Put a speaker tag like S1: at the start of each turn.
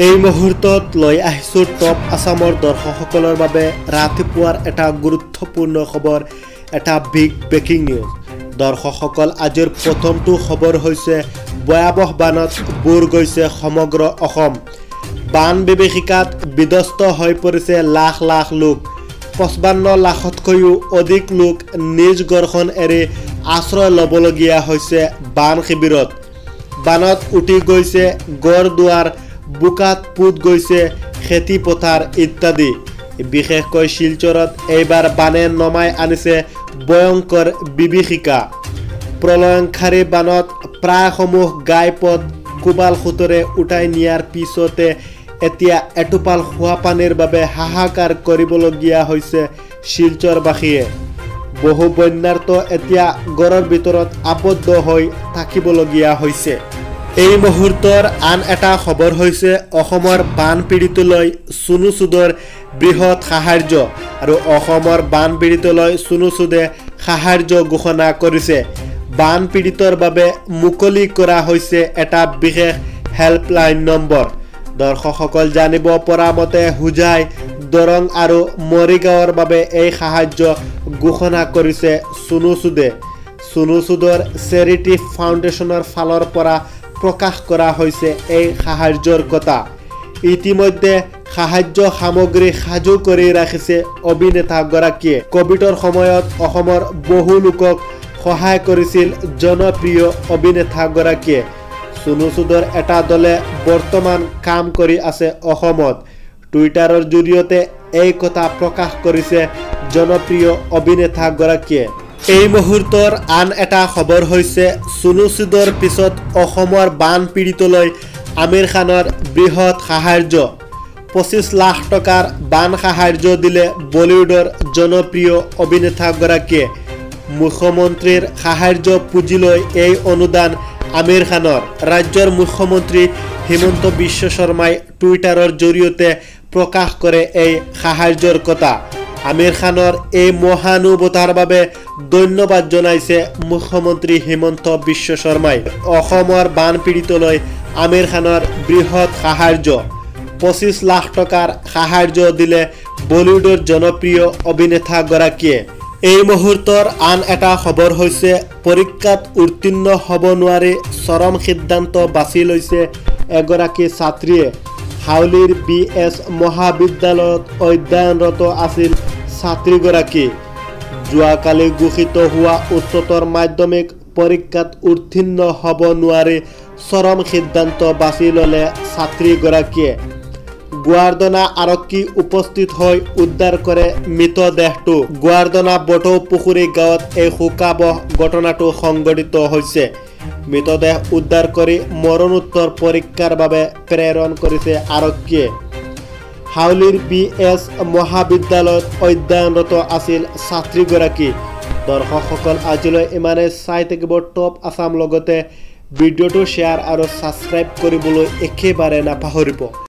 S1: এই মুহূৰ্তত লৈ আহিছোঁ টপ আছামৰ দৰ্শকসকলৰ বাবে ৰাতিপুৱাৰ এটা গুৰুত্বপূৰ্ণ খবৰ, এটা বিগ ব্ৰেকিং নিউজ। দৰ্শকসকল, আজিৰ প্ৰথমটো খবৰ হৈছে ভয়াৱহ বানত বুৰ গৈছে সমগ্ৰ অসম। বান বিভীষিকাত বিধ্বস্ত হৈ পৰিছে লাখ লাখ লোক। 55 লাখতকৈও অধিক লোক নিজ ঘৰখন এৰি আশ্ৰয় ল'বলগীয়া হৈছে বান শিবিৰত। বানত উটি গৈছে ঘৰ দুৱাৰ, বোকাত পুত গৈছে খেতি পথাৰ ইত্যাদি। বিশেষকৈ শিলচৰত এইবাৰ বানে নমাই আনিছে ভয়ংকৰ বিভীষিকা। প্ৰলয়ংকাৰী বানত প্ৰায়সমূহ ঘাইপথ কোবাল সোঁতেৰে উটাই নিয়াৰ পিছতে এতিয়া এটোপাল খোৱা পানীৰ বাবে হাহাকাৰ কৰিবলগীয়া হৈছে শিলচৰবাসীয়ে। বহু বন্যাৰ্ত এতিয়া ঘৰৰ ভিতৰত আবদ্ধ হৈ থাকিবলগীয়া হৈছে। এই মুহূৰ্তৰ আন এটা খবৰ হৈছে অসমৰ বানপীড়িতলৈ চনু সুদৰ বৃহৎ সাহাৰ্য। আৰু অসমৰ বানপীড়িতলৈ চনু সুদে সাহাৰ্য ঘোষণা কৰিছে। বানপীড়িতৰ বাবে মুকলি কৰা হৈছে এটা বিশেষ হেল্পলাইন নম্বৰ। দৰ্শকসকল, জানিব পৰা মতে হোজাই, দৰং আৰু মৰিগাঁৱৰ বাবে এই সাহাৰ্য ঘোষণা কৰিছে চনু সুদে। চনু সুদৰ চেৰিটি ফাউণ্ডেশ্যনৰ ফালৰ পৰা প্ৰকাশ কৰা হৈছে এই সাহাৰ্যৰ কথা। ইতিমধ্যে সাহাৰ্য সামগ্ৰী সাজু কৰি ৰাখিছে অভিনেতাগৰাকীয়ে। কভিডৰ সময়ত অসমৰ বহু লোকক সহায় কৰিছিল জনপ্ৰিয় অভিনেতাগৰাকীয়ে। চনু সুদৰ এটা দলে বৰ্তমান কাম কৰি আছে অসমত। টুইটাৰৰ জৰিয়তে এই কথা প্ৰকাশ কৰিছে জনপ্ৰিয় অভিনেতাগৰাকীয়ে। এই মুহূৰ্তৰ আন এটা খবৰ হৈছে চনু সুদৰ পিছত অসমৰ বানপীড়িতলৈ আমিৰ খানৰ বৃহৎ সাহাৰ্য। 25 লাখ টকাৰ বান সাহাৰ্য দিলে বলিউডৰ জনপ্ৰিয় অভিনেতাগৰাকীয়ে। মুখ্যমন্ত্ৰীৰ সাহাৰ্য পুঁজিলৈ এই অনুদান আমিৰ খানৰ। ৰাজ্যৰ মুখ্যমন্ত্ৰী হিমন্ত বিশ্ব শৰ্মাই টুইটাৰৰ জৰিয়তে প্ৰকাশ কৰে এই সাহাৰ্যৰ কথা। আমিৰ খানৰ এই মহানুভৱতাৰ বাবে ধন্যবাদ জনাইছে মুখ্যমন্ত্ৰী হিমন্ত বিশ্ব শৰ্মাই। অসমৰ বানপীড়িতলৈ আমিৰ খানৰ বৃহৎ সাহাৰ্য, 25 লাখ টকাৰ সাহাৰ্য দিলে বলিউডৰ জনপ্ৰিয় অভিনেতাগৰাকীয়ে। এই মুহূৰ্তৰ আন এটা খবৰ হৈছে পৰীক্ষাত উত্তীৰ্ণ হ'ব নোৱাৰি চৰম সিদ্ধান্ত বাছি লৈছে এগৰাকী ছাত্ৰীয়ে। হাউলীৰ বি এছ মহাবিদ্যালয়ত অধ্যয়নৰত আছিল ছাত্ৰীগৰাকী। যোৱাকালি ঘোষিত হোৱা উচ্চতৰ মাধ্যমিক পৰীক্ষাত উত্তীৰ্ণ হ'ব নোৱাৰি চৰম সিদ্ধান্ত বাছি ল'লে ছাত্ৰীগৰাকীয়ে। গোৱাৰদনা আৰক্ষী উপস্থিত হৈ উদ্ধাৰ কৰে মৃতদেহটো। গোৱাৰদনা বটৌ পুখুৰী গাঁৱত এই শোকাবহ ঘটনাটো সংঘটিত হৈছে। মৃতদেহ উদ্ধাৰ কৰি মৰণোত্তৰ পৰীক্ষাৰ বাবে প্ৰেৰণ কৰিছে আৰক্ষীয়ে। হাউলীৰ বি এছ মহাবিদ্যালয়ত অধ্যয়নৰত আছিল ছাত্ৰীগৰাকী। দৰ্শকসকল, আজিলৈ ইমানে। চাই থাকিব টপ আছাম, লগতে ভিডিঅ'টো শ্বেয়াৰ আৰু ছাবস্ক্ৰাইব কৰিবলৈ একেবাৰে নাপাহৰিব।